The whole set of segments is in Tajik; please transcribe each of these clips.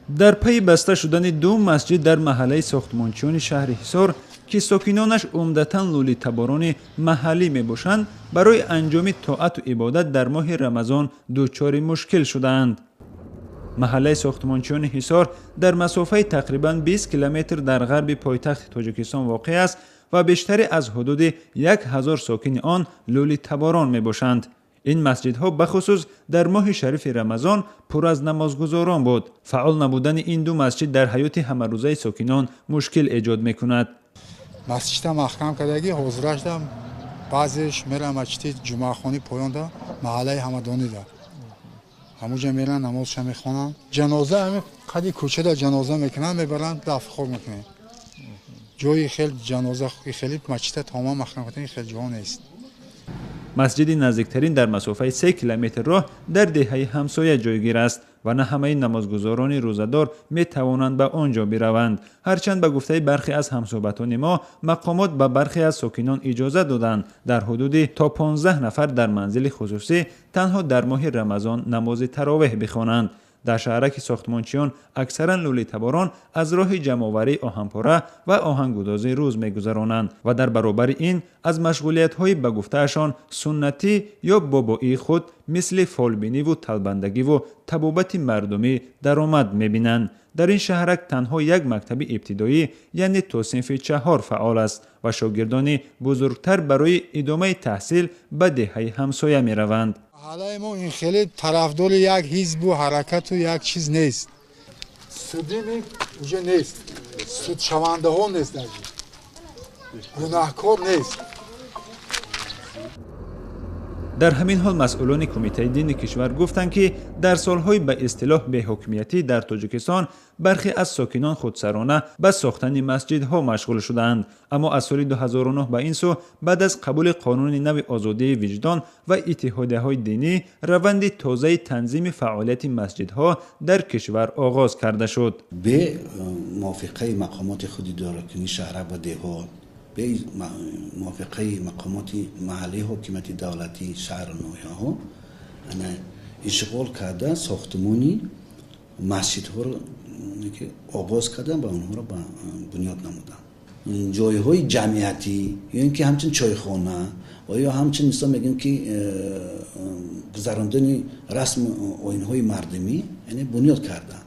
Дар пайи баста шудани ду масҷид дар маҳаллаи сохтмончиёни шаҳри Ҳисор, ки сокинонаш умдатан лӯлитаборони маҳаллӣ мебошанд, барои анҷоми тоату ибодат дар моҳи Рамазон дучори мушкил шудаанд. Маҳаллаи сохтмончиёни Ҳисор дар масофаи тақрибан 20 километр дар ғарби пойтахти Тоҷикистон воқеъ аст ва бештаре аз ҳудуди 1000 сокини он лӯлитаборон мебошанд. Ин масҷидҳо бахусус дар моҳи шарифи Рамазон пур аз намозгузорон буд. Фаъол набудани ин ду масҷид дар ҳаёти ҳамарӯзаи сокинон мушкил эҷод мекунад. Масҷида маҳкам кардагӣ, ҳозирашда баъзеш меран масҷиди ҷумъахонӣ поёнда, маҳаллаи Ҳамадонида, ҳамуҷа меран, намозша мехонанд. Ҷаноза ҳами қади кӯчада ҷаноза мекунанд, мебаранд, дафхок мекунанд. Ҷои хел ҷаноза хеле масҷида тамоман маҳкам кардагӣ, хел ҷо нест. Масҷиди наздиктарин дар масофаи 3 километр роҳ дар деҳаи ҳамсоя ҷойгир аст ва на ҳамаи намозгузорони рӯзадор метавонанд ба он ҷо бираванд. Ҳарчанд ба гуфтаи бархе аз ҳамсӯҳбатони мо, мақомот ба бархе аз сокинон иҷоза доданд дар ҳудуди то 15 нафар дар манзили хусусӣ танҳо дар моҳи Рамазон намози таровеҳ бихонанд. Дар шаҳраки сохтмончиён аксаран лӯлитаборон аз роҳи ҷамъоварии оҳанпора ва оҳангудозӣ рӯз мегузаронанд ва дар баробари ин аз машғулиятҳои ба гуфтаашон суннатӣ ё бобоии худ мисли фолбиниву талбандагиву табобати мардумӣ даромад мебинанд. Дар ин шаҳрак танҳо як мактаби ибтидоӣ, яъне то синфи 4 фаъол аст ва шогирдони бузургтар барои идомаи таҳсил ба деҳаи ҳамсоя мераванд. Маҳаллаи мо ин хеле тарафдори як ҳизбу ҳаракату як чиз нест. Судими уже нест, судшавандаҳо нест, даже гунаҳкор нест. Дар ҳамин ҳол масъулони кумитаи дини кишвар гуфтанд, ки дар солҳои ба истилоҳ беҳокимиятӣ дар Тоҷикистон бархе аз сокинон худсарона ба сохтани масҷидҳо машғул шудаанд. Аммо аз соли 2009 ба ин сӯ, баъд аз қабули қонуни нави озодии виҷдон ва иттиҳодияҳои динӣ, раванди тозаи танзими фаъолияти масҷидҳо дар кишвар оғоз карда шуд. Бе мувофиқаи мақомоти худидоракунии шаҳрак ва деҳот, бе мувофиқаи мақомоти маҳаллии ҳокимияти давлатии шаҳру ноҳияҳо ишғол карда сохтмони масҷидҳоро оғоз карданд ва онҳоро бунёд намуданд. Ҷойҳои ҷамъиятӣ ё ин ки ҳамчун чойхона ва ё ҳамчун мисол мегӯем ки гузарондани расму оинҳои мардумӣ, яъне бунёд карданд.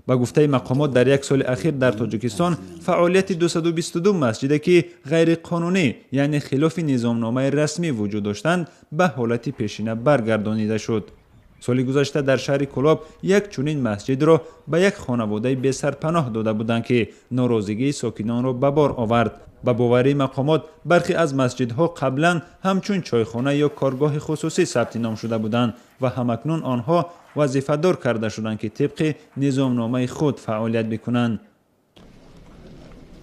Ба гуфтаи мақомот, дар як соли ахир дар Тоҷикистон фаъолияти 222 масҷиде, ки ғайриқонунӣ, яъне хилофи низомномаи расмӣ вуҷуд доштанд, ба ҳолати пешина баргардонида шуд. Соли гузашта дар шаҳри Кӯлоб як чунин масҷидро ба як хонаводаи бесарпаноҳ дода буданд, ки норозигии сокинонро ба бор овард. Ба боварии мақомот, бархе аз масҷидҳо қаблан ҳамчун чойхона ё коргоҳи хусусӣ сабти ном шуда буданд ва ҳамакнун онҳо вазифадор карда шуданд, ки тибқи низомномаи худ фаъолият бикунанд.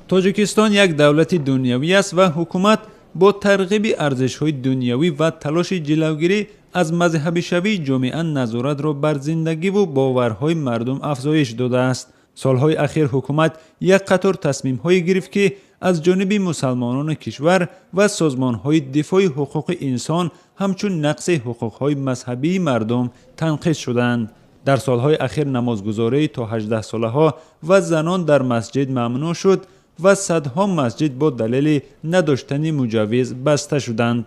Тоҷикистон як давлати дунявӣ аст ва ҳукумат бо тарғиби арзишҳои дунявӣ ва талоши ҷилавгирӣ аз мазҳабишавии ҷомеа назоратро бар зиндагиву боварҳои мардум афзоиш додааст. Солҳои ахир ҳукумат як қатор тасмимҳое гирифт, ки аз ҷониби мусалмонони кишвар ва созмонҳои дифои ҳуқуқи инсон ҳамчун нақси ҳуқуқҳои мазҳабии мардум танқис шуданд. Дар солҳои ахир намозгузории то 18 солаҳо ва занон дар масҷид мамнӯъ шуд ва садҳо масҷид бо далели надоштани муҷаввиз баста шуданд.